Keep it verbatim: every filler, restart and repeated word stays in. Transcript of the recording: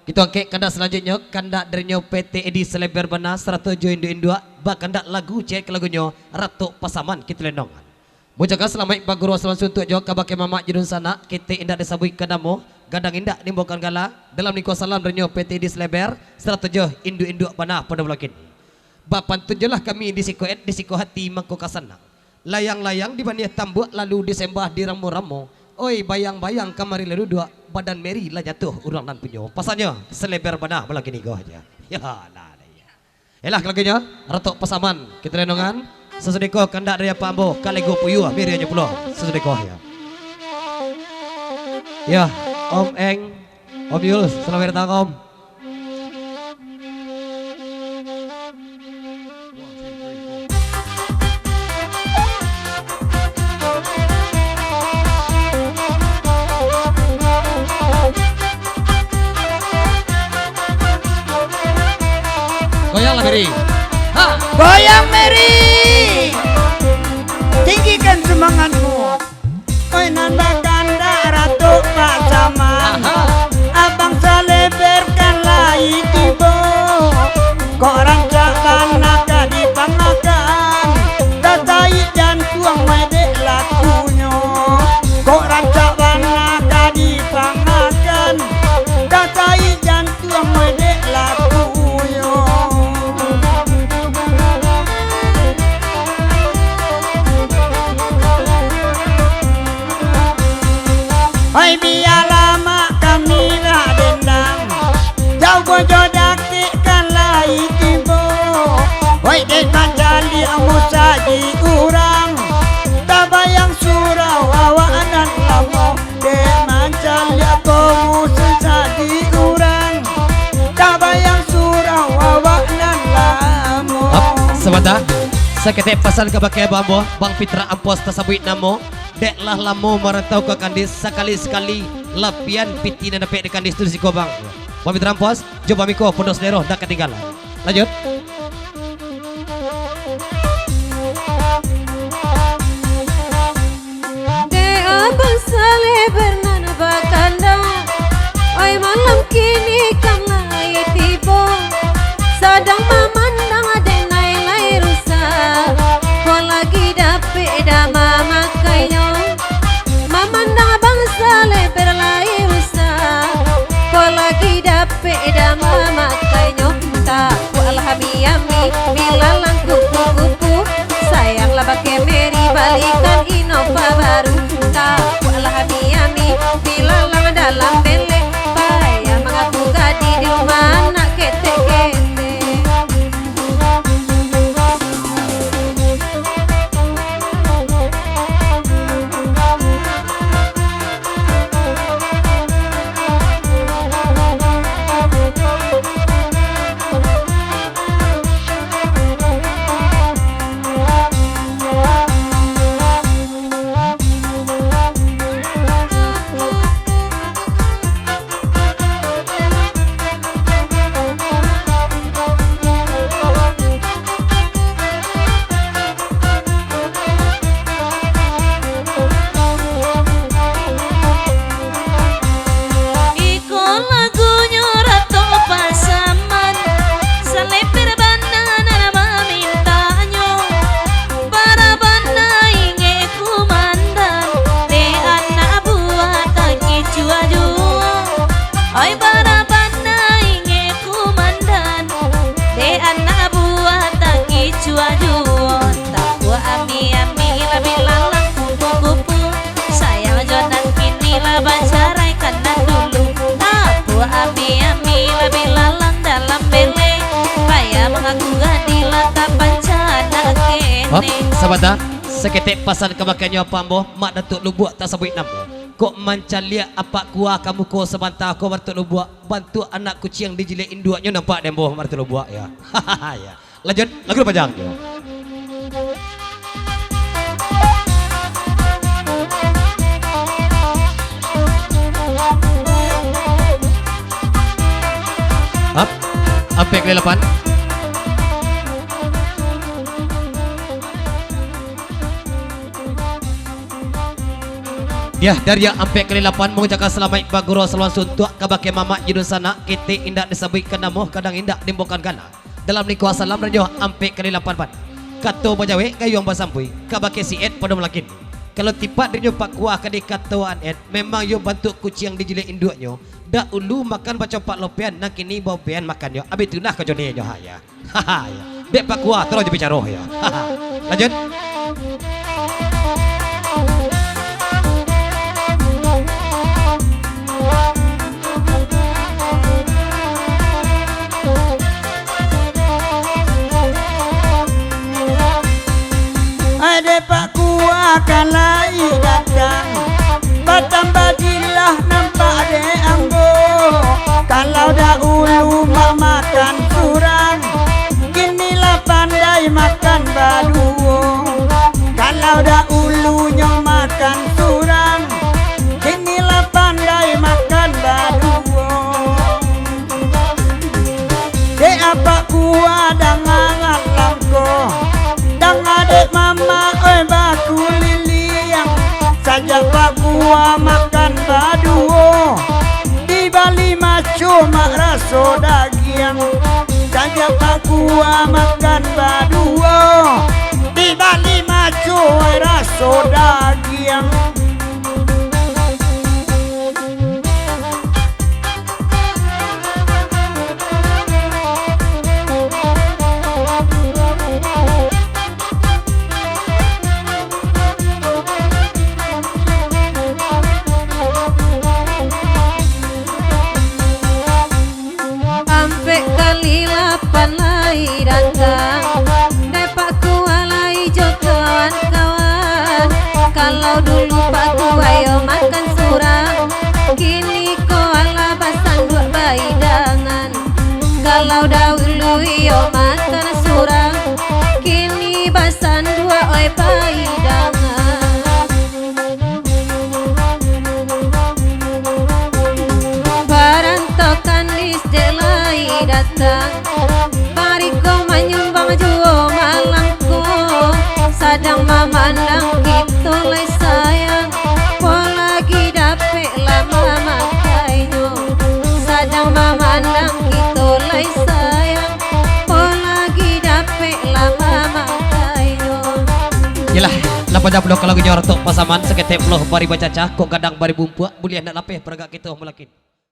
Kito angkek kandak salanjuiknyo, kandak darinyo P T Edi Seleber Bana, sarato jo induak-induak, bakandak lagu, cek lagunyo, Ratok Pasaman, kito lendongan. Mujukan salamaik baguru salam suntuak jo kabake mamak jo dunsanak, ketek indak disabuik ka namo, gadang indak nimbulkan gala, dalam niko salam darinyo P T Edi Seleber, sarato jo induak-induak bana pado malam kini. Bapantunjolah kami di siko et, di siko hati mangko ka sanang. Layang-layang dibaniah tambuak lalu disembah diramo-ramo. Oi, bayang-bayang kamari lah duduak, badan Mary lah jatuah urang nan punyo. Pasalnyo, seleber bana malam kini goh aja. Yo, lah, lah, yo. Yalah, kalau gitu, Ratok Pasaman, kito lendongan. Sasudah ko kandak dari apak ambo, kalego puyuah, Mary nyo pulo. Sasudah ko, yo. Yo, Om Eng, Om Yul, selamat datang, Om. Goyanglah, Mary. Ha! Goyang, Mary. Tinggikan semangatmu. Oi, nan bakandak Ratok Pasaman. Aha. Abang Saleber kan lai tibo. Kok rancak bana ka dipangakan. Dah taik jantuang mai dek lakunyo. Kok rancak bana ka dipangakan. Dah taik jantuang mai dek lakunyo. Hai, bialah mak kami lah dendang. Jauah jo dakek kan lai tibo. Wai dek mancaliak musajik urang. Tabayang surau awak nan lamo. Dek mancaliak ko musajik urang. Tabayang surau awak nan lamo. Ap, sabanta. Saketek pasan kabake Bang Ambo, Bang Fitra Ampos tasabuik namo. Dek lah lamo marantau ka Kandis, sakali-sakali lapian pitih nan dapek di Kandis tu di siko, Bang. Bang Fitra Ampos, jo Bang Miko, Pondok Selero, dak katinggalan. Lanjut. Dek Abang Saleh Bernan bakandak, oi, malam kini kan lai tibo. Sadang mamandang dek nai lai rusak, ko lagi dapek dah mamakainyo. Mamandang Abang Saleh Ber lai rusak, ko lagi dapek dah mamakainyo. Tapuaklah ami-ami, bilalang kupu-kupu. Sayanglah bakemeri, balikan Innova baru. Tapuaklah ami-ami, bilalang dalam belek. Payah mangaku gadih di rumah anak ketek-ketek. Iko lagunyo Ratok Pasaman, saleper bana nan mamintanyo. Bara bana ingek kumandan, dek anak buah takicuah juo. Oi, bara bana ingek kumandan, dek anak buah takicuah juo. Tapuak ami-ami lah bilalang kupu-kupu. Sayang jo nan kini lah bacarai ka nan dulu. Tapuak ami-ami lah bilalang dalam belek. Payah mangaku gadih lah tapanca anak kene. Hop, sabanta. Saketek pasan kabakennyo apak ambo, Mak Datuak Lubuak tasabuik namo. Kok mancaliak apak kuwa ka muko sabanta ko, Mak Datuak Lubuak, bantuak anak kuciang dijiliak induaknyo nampak dek ambo, Mak Datuak Lubuak, yo. Yo. Lanjut, lagu panjang. Hap, ampek kali lapan. Yah, dari Ampek Kali Lapan mangucapkan salamaik bagurau salam suntuak kabake mamak jo dunsanak, ketek indak disabuikkan namo, gadang indak diimbaukan gala. Dalam lingkuang salam radio Ampek Kali Lapan pan. Kato bajawek gayuang basambuik, kabake si Ed pado malakin. Kalau tipak dirinyo Pak Kuah ka dikatoan Ed, memang iyo bantuak kuciang dijilek induaknyo, dahulu makan bacompak lopean, nan kini baobean makannyo. Abih tu nah kajonenyo, ha, ya. Haha, ya. Dek Pak Kuah, taruih jo bicaro, ya. Haha. Lanjut. Ade Pak Kuah ka lai datang, batambah jilah nampak dek ambo. Kalau dahulu mak makan surang, kini lah pandai makan baduo. Kalau dahulunyo makan surang, kini lah pandai makan baduo. Dek Apak Kuah danga alam ko, danga dek mamak oi bakuliliang. Sajak Pak Kuah makan baduo, dibali maco mak raso dagiang. Sajak Pak Kuah makan baduo, dibali maco oi raso dagiang. Ampek kali lapan lai datang, dek Pak Kuah lai jo kawan-kawan. Kalau dulu Pak Kuah iyo makan surang, kini ko alah basanduak bahidangan. Kalau dahulu iyo makan surang, kini basanduak oi bahidangan. Barantokan listrik lai datang, bariko manyumbang juo malam ko. Sadang mamandang kito lai sayang, po lagi dapek lah mamakainyo. Sadang mamandang kito lai sayang, po lagi dapek lah mamakainyo. Yelah, lapan jam pulo kalau ginyo ratok pasaman, saketek pulo bari bacaca, kok gadang bari bumpuak, buliah nak lapeh paragak kito malakin.